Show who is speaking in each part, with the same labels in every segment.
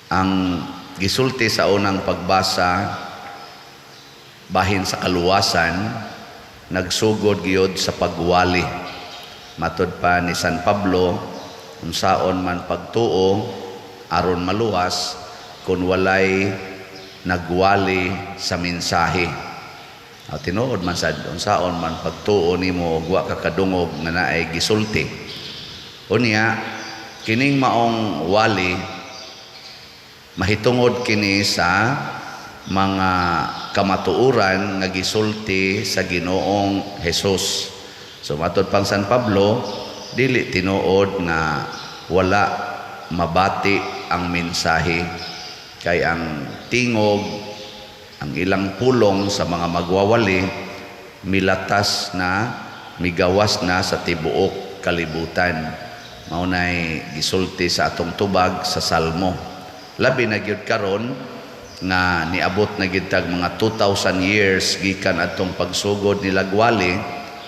Speaker 1: Ang gisulti sa unang pagbasa bahin sa kaluwasan, nagsugod gyud sa pagwali. Matod pa ni San Pablo, unsaon man pagtuo aron maluwas kung walay nagwali sa mensahe? O, tinuod man sad, unsaon man pagtuo nimo ug wa ka kadungog nga naay gisulti. Unya kining maong wali, mahitungod kini sa mga kamatuoran nga gisulti sa Ginoong Hesus. So matod pang San Pablo, dili tinuod nga wala mabati ang mensahe, kay ang tingog, ang ilang pulong sa mga magwawali, milatas na, migawas na sa tibuok kalibutan. Mao nay gisulti sa atong tubag sa Salmo. Labi na gyud karon nga niabot na gyud tag mga 2000 years gikan atong pagsugod nila gwali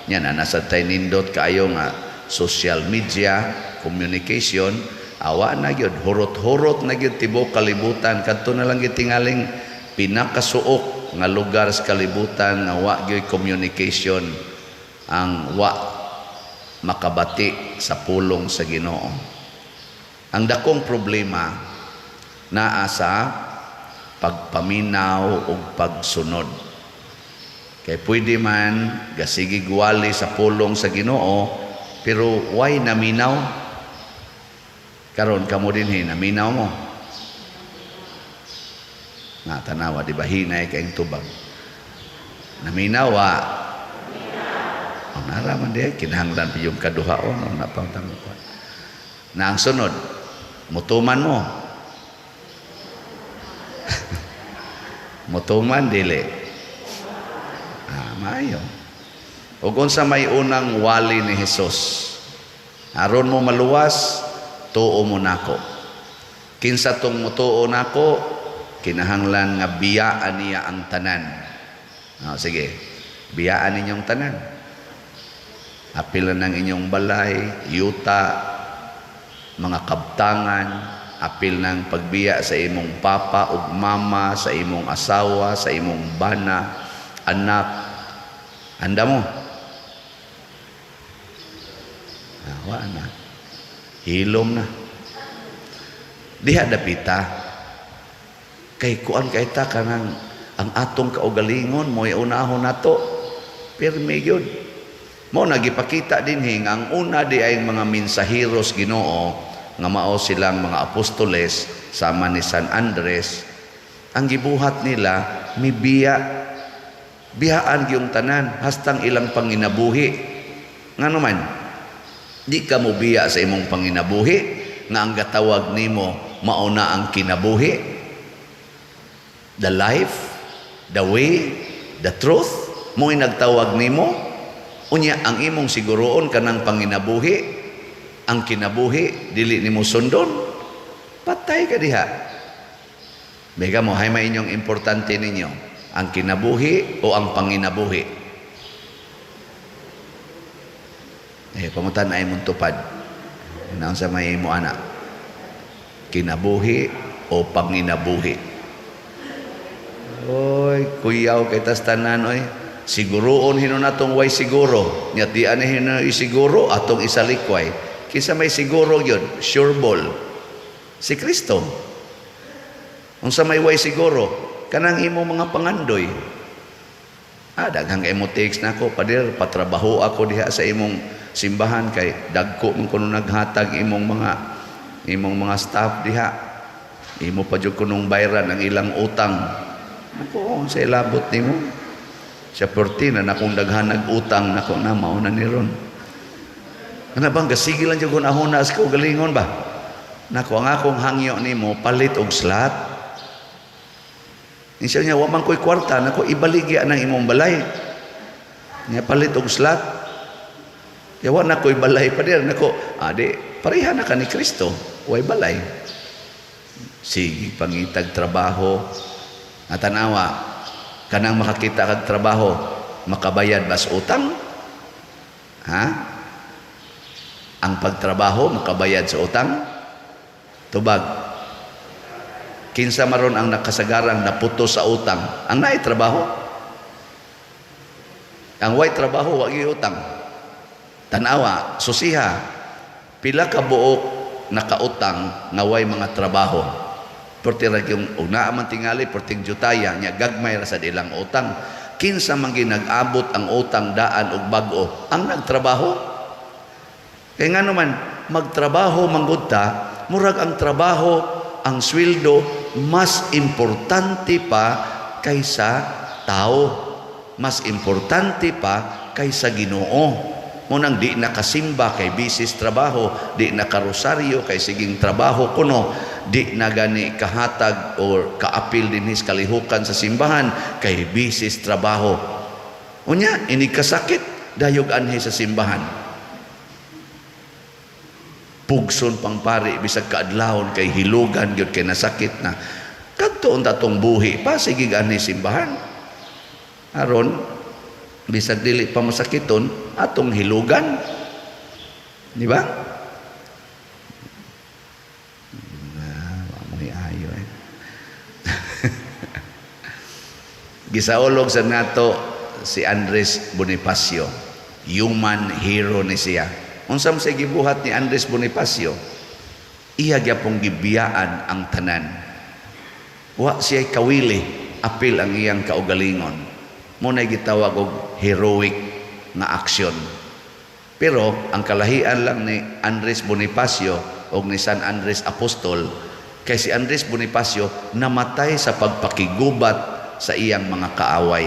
Speaker 1: nya na nasa tay nindot kaayo nga social media communication. Awa na gyud, hurot-hurot na gyud tibuok kalibutan. Kadto na lang gyud tingaling pinakasuok nga lugar sa kalibutan nga wa gyud communication, ang wa makabati sa pulong sa Ginoo. Ang dakong problema naa sa pagpaminaw ug pagsunod. Kay pwede man gasige gwali sa pulong sa Ginoo, pero why naminaw? Karon kamo dinhi, naminaw mo? Nga tanawa, di ba, hinay kayong tubag. Naminaw wa? O nara man di kinahanglan pa yung kaduhaon o napang tangkuan. Na ang sunod, mutuman mo. Mutuman dili. Ah, maayo. Ug unsa may unang wali ni Hesus? Aron mo maluwas, tuo mo nako. Kinsa tong mutuo nako, kinahanglan nga biyaan niya ang tanan. Ah, sige. Biyaan ninyong tanan. Apil na ng inyong balay, yuta, mga kabtangan, apil ng pagbiya sa imong papa ug mama, sa imong asawa, sa imong bana, anak. Anda mo? Ah, wa na. Hilom na. Diha dapita. Kay kuan kay ta, kanang ang atong kaugalingon mo'y unahon nato. Pirmi gyud. Mo nagipakita dinhi nga ang una di ay mga mensaheros Ginoo nga mao silang mga apostoles sama ni San Andres. Ang gibuhat nila, mibiya, biyaan gyung tanan hastang ilang panginabuhi. Ngano man di ka mo biya sa imong panginabuhi nga ang gatawag nimo mao na ang kinabuhi, the life, the way, the truth? Mo'y nagtawag nimo. Unya ang imong siguroon kanang panginabuhi, ang kinabuhi dili nimo sundon, patay ka diha. Bega mo, hay may inyong importante ninyo, ang kinabuhi o ang panginabuhi? Eh, pangutan ay mong tupad. Naon sa may imo ana? Kinabuhi o panginabuhi? Oy, kuyaw kay tas tanan oy. Siguroon hinon natong way siguro. Nya di ani hinon isiguro atong isalikway. Kinsa may siguro gyud? Sure ball. Si Kristo. Unsa may way siguro? Kanang imo mga pangandoy. Ah, daghang kay mo text nako, "Pader, patrabaho ako diha sa imong simbahan kay dagko man kuno naghatag imong mga staff diha. Imo pa jud kunong bayran ang ilang utang." Nako, sa ilabot nimo. Siya perti na nakong daghan nag-utang nako na mao na ni ron. Ano bang gasige lang jud hunahuna sa kaugalingon ba? Nako, ang akong hangyo nimo, palit og slot. Insa niya, wa man ko'y kwarta, nako, ibaligya ng imong balay. Nya palit og slot. Ya wa na ko'y balay pa dir. Nako, adi pareha na ka ni Kristo, way balay. Sige, pangitag trabaho. Nga tanawa, kanang makakita kag trabaho, makabayad bas utang? Ha? Ang pagtrabaho, makabayad sa utang? Tubag. Kinsa maron ang nakasagarang naputos sa utang? Ang naay trabaho. Ang way trabaho, wa utang. Tanawa, susiha. Pila ka buok nakautang nga way mga trabaho? Perti ra yung og naa man tingali perting jutaya nya, gagmay ra sad ilang utang. Kinsa man nag-abot ang utang daan og bag-o? Ang nagtrabaho. Kay ngano man magtrabaho manggod ta, murag ang trabaho, ang sweldo mas importante pa kaysa tao. Mas importante pa kaysa Ginoo. Mao nang di nakasimba kay busy sa trabaho, di nakarosaryo kay siging trabaho kuno, di na gani kahatag or kaapil dinhi sa kalihukan sa simbahan kay busy sa trabaho. Unya, inig kasakit, dayog anhi sa simbahan. Pugson pang pari bisag kaadlawon kay hilugan gyud kay nasakit na. Kadto unta tong buhi pa sige anhi simbahan. Aron bisag dili pa masakiton atong hilugan. Di ba? Ah, wa mo'y ayo eh. Gisaulog sa nato si Andres Bonifacio. Human hero ni siya. Unsa man siya gibuhat ni Andres Bonifacio? Iya gyapong gibiyaan ang tanan. Wa siya kawili, apil ang iyang kaugalingon. Mao na gitawag og heroic nga aksyon. Pero ang kalahian lang ni Andres Bonifacio o ni San Andres Apostol, kay si Andres Bonifacio namatay sa pagpakigubat sa iyang mga kaaway.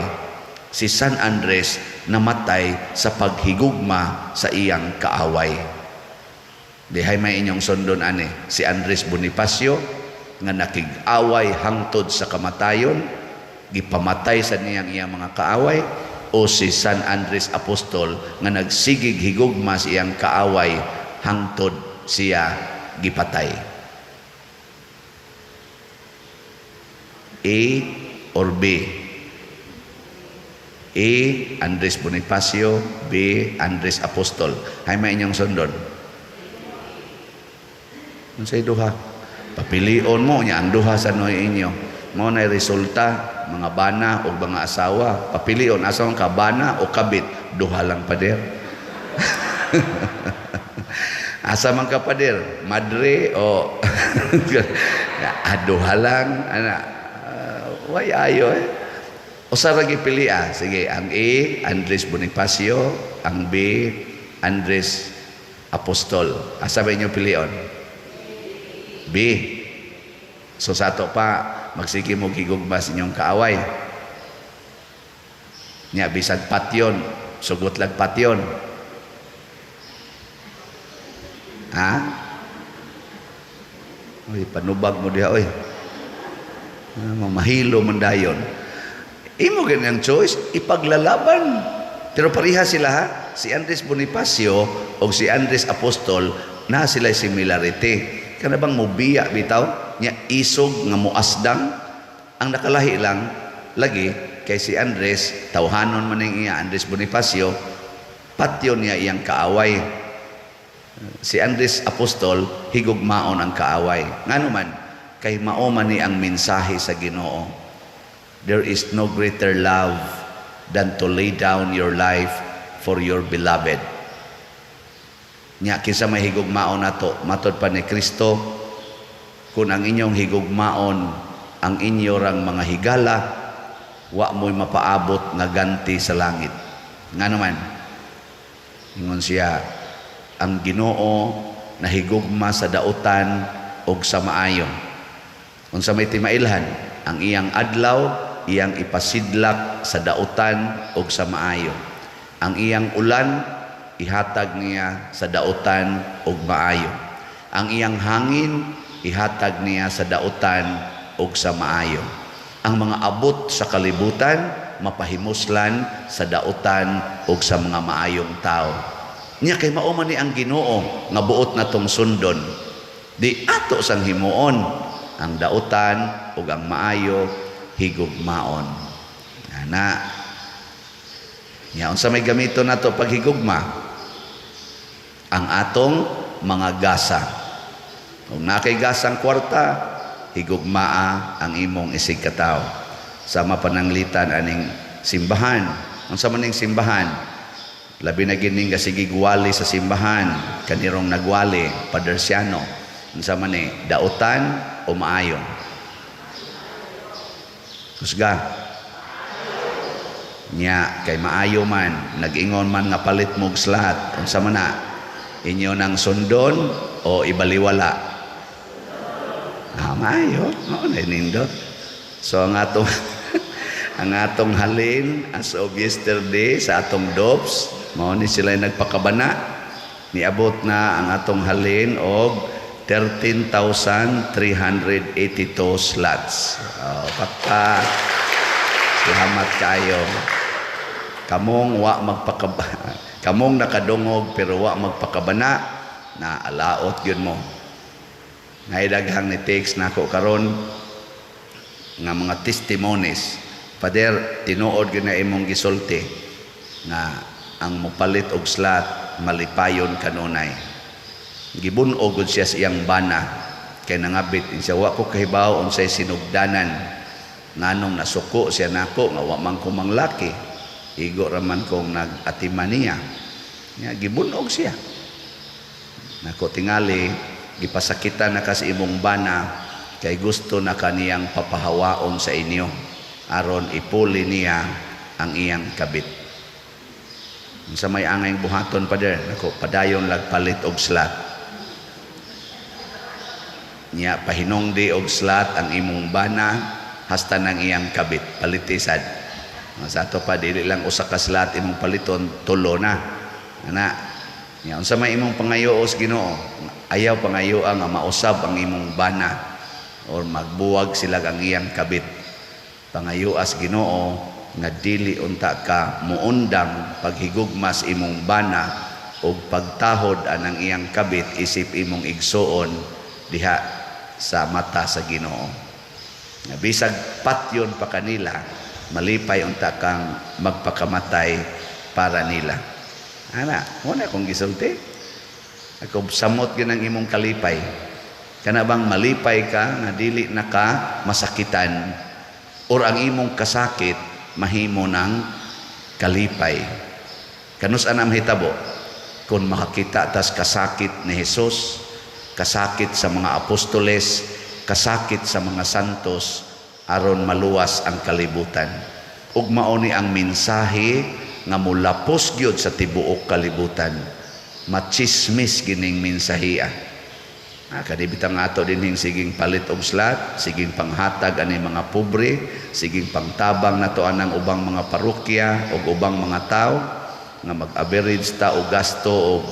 Speaker 1: Si San Andres namatay sa paghigugma sa iyang kaaway. Dihay may inyong sundon ani si Andres Bonifacio nga nakig-away hangtod sa kamatayon, gipamatay sa niyang iyang mga kaaway, o si San Andres Apostol nga nagsigig higugma sa iyang kaaway hangtod siya gipatay? A or B? A. Andres Bonifacio. B. Andres Apostol. Hay may inyong sundon. Unsay duha? Papilion mo nya ang duha sa noy inyo. Mao na resulta mga bana o mga asawa. Papilion asa man ka, bana o kabit, duha lang, pader. Asa man ka, pader, madre o ah, duha lang ana. Way ayo eh. Usa ra gipili ah. Sige, ang A, Andres Bonifacio, ang B, Andres Apostol. Asa ba inyo pilion? B. So sa ato pa, magsige mo gigugma sa inyong kaaway. Nya bisag patyon, sugot lag patyon. Ha? Uy, panubag mo diha oy. Ah, mahilo man dayon. Imo ganyang choice, ipaglalaban. Pero pareha sila ha. Si Andres Bonifacio o si Andres Apostol na sila similarity. Kana bang mubiya bitaw nya isog nga muasdang? Ang nakalahi lang lagi kay si Andres tawhanon man ning iya. Andres Bonifacio, patyon niya iyang kaaway. Si Andres Apostol, higugmaon ang kaaway. Ngano man? Kay mao man ni ang mensahe sa Ginoo: "There is no greater love than to lay down your life for your beloved." Nya kinsa may higugmaon nato? Matod pa ni Kristo, kung ang inyong higugmaon ang inyo rang mga higala, wa mo'y mapaabot nga ganti sa langit. Ngano man? Ingon siya, ang Ginoo nahigugma sa dautan og sa maayo. Unsa may timailhan? Ang iyang adlaw iyang ipasidlak sa dautan og sa maayo. Ang iyang ulan ihatag niya sa dautan og maayo. Ang iyang hangin ihatag niya sa dautan og sa maayo. Ang mga abot sa kalibutan mapahimuslan sa dautan og sa mga maayong tao. Nya kay mao man ni ang Ginoo nga buot natong sundon. Di ato sang himuon ang dautan ug ang maayo, higugmaon. Ana. Nya unsa may gamiton nato paghigugma? Ang atong mga gasa. Kung naa kay gasang kwarta, Higugmaa ang imong isigkatawo. Sama pananglitan aning simbahan. Unsa man ning simbahan? Labi na gining gasigig wali sa simbahan, kanirong nagwali, Padre Siano. Unsa man ni, dautan o maayo? Kusga. Nya kay maayo man, nag-ingon man nga palit mo og slot, unsa man na? Inyo nang sundon o ibaliwala? Ah, maayo. Oo, na nindot. So ang atong halin as of yesterday sa atong DOPS, mao ni sila nagpakabana. Niabot na ang atong halin og 13,382 slots. Oh, pakpak. Salamat kayo. Kamong wa magpakaba, kamong nakadungog pero wa magpakabana na alaot gyud mo. Nay daghang ni text nako karon nga mga testimonies. "Father, tinuod gyud na imong gisulti nga ang mopalit og slot malipayon kanunay." Gibun-og gud siya sa iyang bana kay nangabit siya, "Wa ko kahibaw unsay sinugdanan nganong nasuko siya nako nga wa man ko manglaki, igo ra man kong nag-atiman niya." Nya gibun-og siya nako. Tingali gipasakitan na ka sa imong bana kay gusto na kaniyang papahawaon sa inyo aron ipuli niya ang iyang kabit. Unsa may angay buhaton, Pader? Nako, padayon lag palit og slot. Nya pahinungdi og slot ang imong bana hasta nang iyang kabit palitisad. Sa ato pa, dili lang usa ka slot imong paliton, tulo na. Ana. Nya unsa may imong pangayo sa Ginoo? Ayaw pangayo nga mausab ang imong bana or magbuwag sila ang iyang kabit. Pangayo sa Ginoo nga dili unta ka muundang paghigugma sa imong bana ug pagtahod anang iyang kabit isip imong igsuon diha sa mata sa Ginoo. Nga bisag patyon pa kanila, malipay unta kang magpakamatay para nila. Ana, mo na akong gisulti. Ako samot gyud ang imong kalipay. Kana bang malipay ka nga dili na ka masakitan or ang imong kasakit mahimo ng kalipay? Kanus ana mahitabo? Kung makakita tas kasakit ni Jesus, kasakit sa mga apostoles, kasakit sa mga santos aron maluwas ang kalibutan. Ug mao ni ang mensahe nga mulapos gyud sa tibuok kalibutan. Machismis gining mensahiya. Ah, kadi bitang ato dinhing siging palit og slot, siging panghatag ani mga pobre, siging pangtabang nato anang ubang mga parokya ug ubang mga tao nga mag-average ta og gasto og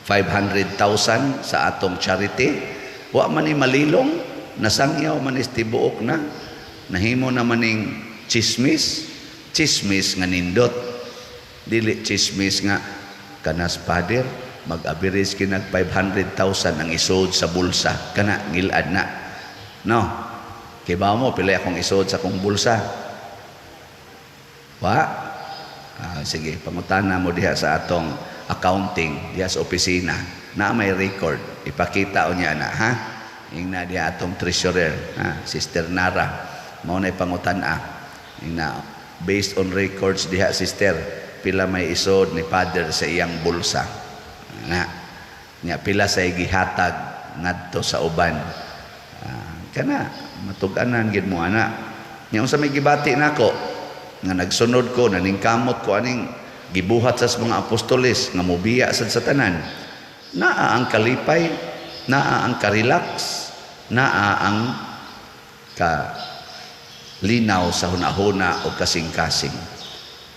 Speaker 1: 500,000 sa atong charity. Wa man ni malilong, nasangyaw man is tibuok na. Nahimo na maning chismis, chismis nga nindot. Dili chismis nga kanas Father mag-average kinag 500,000 ang isod sa bulsa, kana ngilad na, no? Kay ba mo pila akong isod sa akong bulsa? Wa. Ah, sige, pangutana mo diha sa atong accounting diha sa opisina na may record, ipakita niya na, ha? Ingna diha atong treasurer, ha, Sister Nara, mao na pangutan-a. Ingna, "Based on records diha, sister, pila may isod ni Father sa iyang bulsa na nya pila sa gihatag ngadto sa uban?" Ah, kana matug-anan gid mo ana. Nya unsa may gibati nako nga nagsunod ko, naningkamot ko aning gibuhat sa mga apostoles nga mobiya sad sa tanan, naa ang kalipay, naa ang karelax, naa ang ka linaw sa hunahuna o kasing-kasing.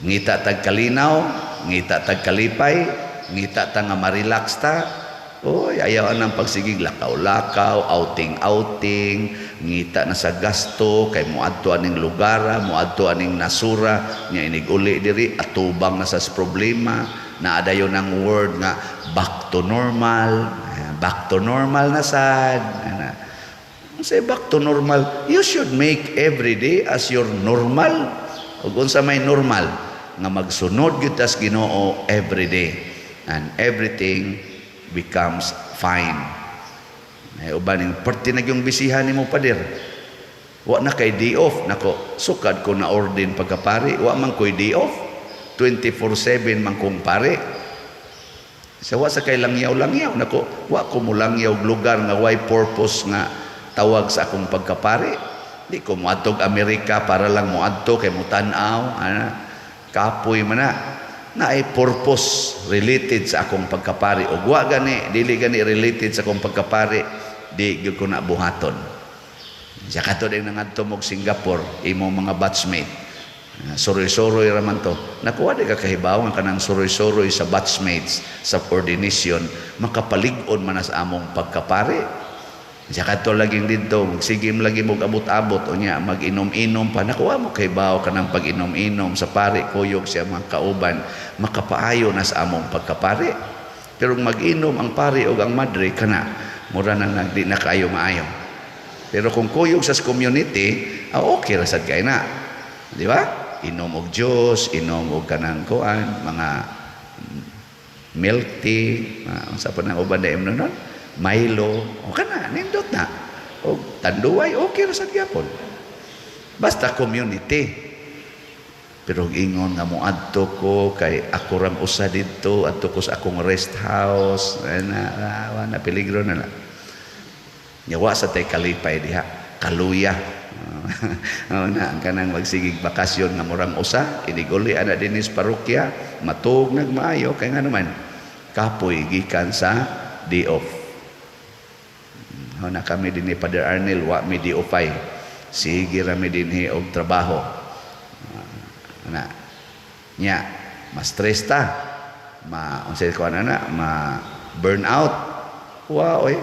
Speaker 1: Ngita tag kalinaw, ngita tag kalipay, ngita ta nga ma-relax ta. Oy, ayaw anang pagsigig lakaw-lakaw, outing-outing, ngita na sa gasto kay moadto aning lugar, moadto aning nasura, nya inig uli diri atubang na sa problema, naa dayon ang word nga "back to normal", back to normal na sad. Ana. Say back to normal, you should make every day as your normal. Ug unsa may normal? Nga magsunod gyud tas Ginoo every day and everything becomes fine. May uban ning perti na gyung bisihan nimo, pader. Wa na kay day off. Nako, sukad ko na ordain pagkapari, wa man ko'y day off. 24/7 man kong pare. Sa wa sa kay langyaw-langyaw nako, wa ko molangyaw og lugar nga way purpose nga tawag sa akong pagkapari. Di ko moadtog Amerika para lang moadto kay mutan-aw, ana. Kapoy man na. Naay purpose related sa akong pagkapari. Og wa gani, dili gani related sa akong pagkapari, di gyud ko na buhaton. Sa kato din nangadto mog Singapore, imong mga batchmate. Suroy-suroy raman to. Nakuha di ka kahibaw nga kanang suroy-suroy sa batchmates sa ordination, makapalig-on man na sa among pagkapari. Sa kato laging didto, magsigim lagi mog abot-abot, unya mag-inom-inom pa. Nakuha mo kahibaw kanang pag-inom-inom sa pare, kuyog siya mga kauban, makapaayo na sa among pagkapari. Pero mag-inom ang pare o ang madre, kana, mura na nag, di na kaayo maayo. Pero kung kuyog sa community, okay ra sad kay na. Di ba? Inom og juice, inom og kanang kuan, mga milk tea, unsa pa nang uban na imnon nun? Milo, o kana, nindot na. O Tanduay, okay ra sad gyapon. Basta community. Pero ingon nga moadto ko kay ako rang usa didto, adto ko sa akong rest house, na, na, na peligro na lang. Nya wa sa tay kalipay diha, kaluya. Oh, na ang kanang magsigig bakasyon nga murang usa, iniguli ana dinhi sa parokya, matug nagmaayo kay nga naman kapoy gikan sa day off. Oh, na kami dinhi, Father Arnel, wa mi day off ay. Sige ra mi dinhi og trabaho. Na nya ma-stress ta, ma unsay ko na, ma burn out. Wa oy,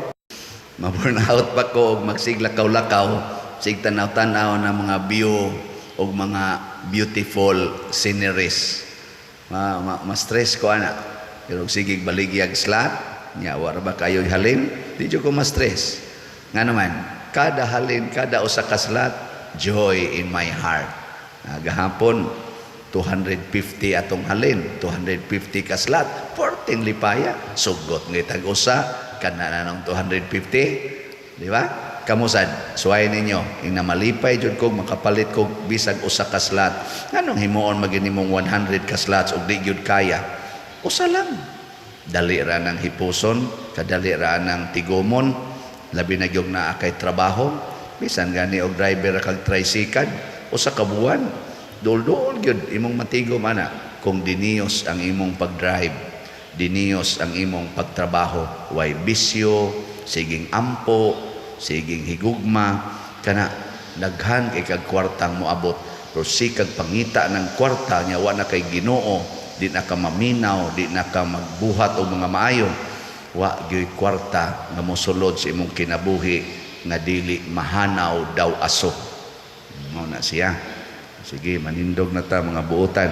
Speaker 1: ma burn out pa ko og magsiglakaw-lakaw, sig tanaw-tanaw na mga view og mga beautiful sceneries. Ma-stress ko ana. Pero sige baligyag slot, nya wa ra ba kayo halin, di jud ko ma-stress. Nga naman, kada halin, kada usa ka slot, joy in my heart. Gahapon 250 atong halin, 250 ka slot, 14 lipaya, sugot nga tag usa kana na ng 250, di ba? Kamusad, suway ninyo, ing malipay jud kog makapalit kog bisag usa ka slot. Nganong himuon magini mong 100 ka slots ug di gyud kaya? Usa lang. Dali ra ng hipuson, kadali ra ng tigumon, labi na gyud naa kay trabaho, bisan gani og driver ra kag tricycle, usa ka buwan, dul-dul gyud imong matigom ana kung diniyos ang imong pag-drive, diniyos ang imong pagtrabaho, way bisyo, siging ampo, siging higugma, kana daghan kay kag kwartang moabot. Pero sikag pangita ng kwarta nya wa na kay Ginoo, di na ka maminaw, di na ka magbuhat og mga maayo, wa gyud kwarta nga mosulod sa imong kinabuhi nga dili mahanaw daw aso. Mao na siya. Sige, manindog na ta, mga buotan.